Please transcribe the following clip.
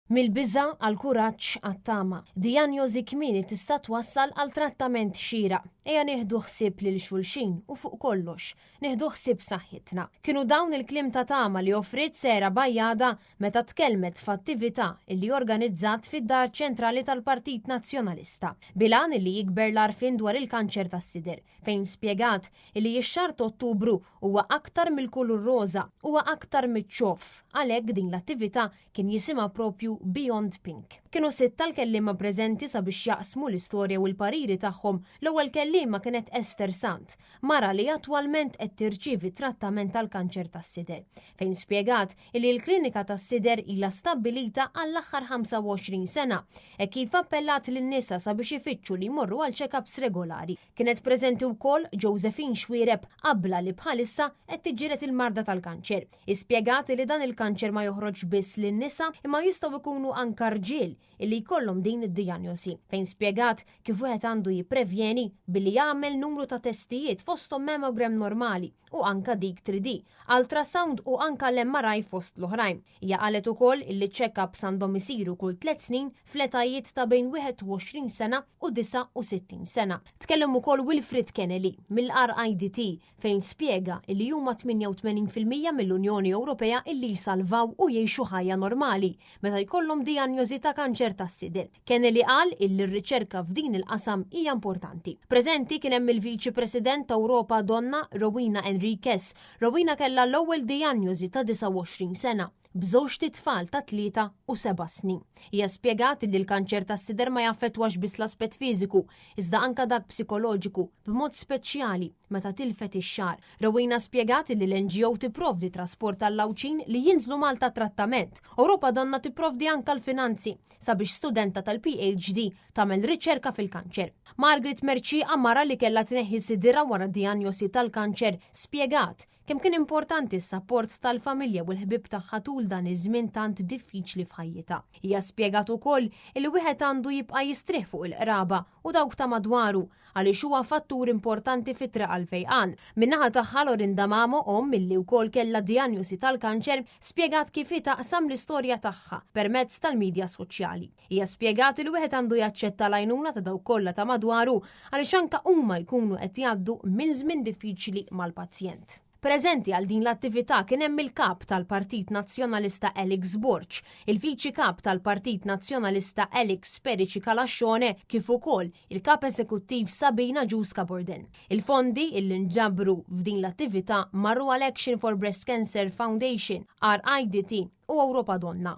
Mill-biża' għall-kuraġġ għat-tama. Dijanjosi kmieni tista' twassal għal trattament xieraq. Ejja nieħdu ħsieb lil xulxin u fuq kollox, nieħdu ħsieb saħħitna. Kienu dawn il-kliem ta' tama li offriet Sarah Bajada meta tkellmet f'attività illi organizzat fid-Dar Ċentrali tal-Partit Nazzjonalista, bil-għan illi jikber l-għarfien dwar il-kanċer tas-sider, fejn spjegat illi x-xahar t'Ottubru huwa aktar mill-kulur roża, huwa aktar miċ-ċoff, għalhekk din l-attività kien jisimha propju Beyond Pink. Kienu sitta l-kelliema preżenti sabiex jaqsmu l-istorja u l-pariri tagħhom. L-ewwel kelliema kienet Esther Sant, mara li attwalment qed tirċievi trattament tal-kanċer tas-sider, fejn spjegat illi l-klinika tas-sider ilha stabbilita għall-aħħar 25 sena, hekk kif appellat lin-nisa sabiex ifittxu li jmorru għal check-ups regolari. Kienet preżenti wkoll Josephine Xuereb, qabla li bħalissa qed tiġġieled il-marda tal-kanċer. Hi spjegat li dan il-kanċer ma joħroġx biss lin-nisa imma jistgħu jkunu anka rġiel illi jkollhom din id-dijanjosi, fejn spjegat kif wieħed għandu jipprevjeni billi jagħmel numru ta' testijiet fosthom mammogram normali u anka dik 3D, ultrasound u anka l-MRI fost l-oħrajn. Hija qalet ukoll illi check-ups għandhom isiru kull tliet snin fl-etajiet ta' bejn 21 sena u 69 sena. Tkellem ukoll Wilfred Kennelly mill-RIDT fejn spjega illi huma 88% mill-Unjoni Ewropea illi jsalvaw u jgħixu ħajja normali meta jkollhom dijanjosi ta' kanċer tas-sider. Kennelly qal illi r-riċerka f'din il-qasam hija importanti. Preżenti kien hemm il-Viċi President ta' Europa Donna Rowena Enriquez. Rowena kellha l-ewwel dijanjosi ta' 29 sena b'żewġt itfal ta' 3 u 7 snin. Hija spjegat li l-kanċer tas-sider ma jaffettwax biss l-aspett fiżiku, iżda anka dak psikoloġiku, b'mod speċjali meta tilfet ix-xagħar. Rowena spjegat li l-NGO tipprovdi trasport għall-Għawdxin li jinżlu Malta trattament. Europa Donna tipprovdi anka l-finanzi sabiex studenta tal-PhD tagħmel riċerka fil-kanċer. Margaret Mercieca, mara li kellha tneħħi sidira wara dijanjosi tal-kanċer, spjegat kemm kien importanti s-sapport tal-familja u l-ħbieb tagħha tul dan iż-żmien tant diffiċli f'ħajjitha. Hija spjegat ukoll li wieħed għandu jibqa' jistrieħ fuq il-qraba u dawk ta' madwaru għaliex huwa fattur importanti fit-triq għall-fejqan. Min-naħa tagħha Lorinda Mamo, omm illi wkoll kellha dijanjosi tal-kanċer, spjegat kif hi taqsam l-istorja tagħha permezz tal-midja soċjali. Hija spjegat li wieħed għandu jaċċetta l-għajnuna ta' dawk kollha ta' madwaru għaliex anke huma jkunu qed jgħaddu minn żmien diffiċli mal-pazjent. Preżenti għal din l-attività kien hemm il-Kap tal-Partit Nazzjonalista Alex Borg, il-Viċi Kap tal-Partit Nazzjonalista Alex Perici Calascione kif ukoll il-Kap Eżekuttiv Sabina Agius Caborden. Il-fondi illi nġabru f'din l-attività marru għal Action for Breast Cancer Foundation, RIDT u Europa Donna.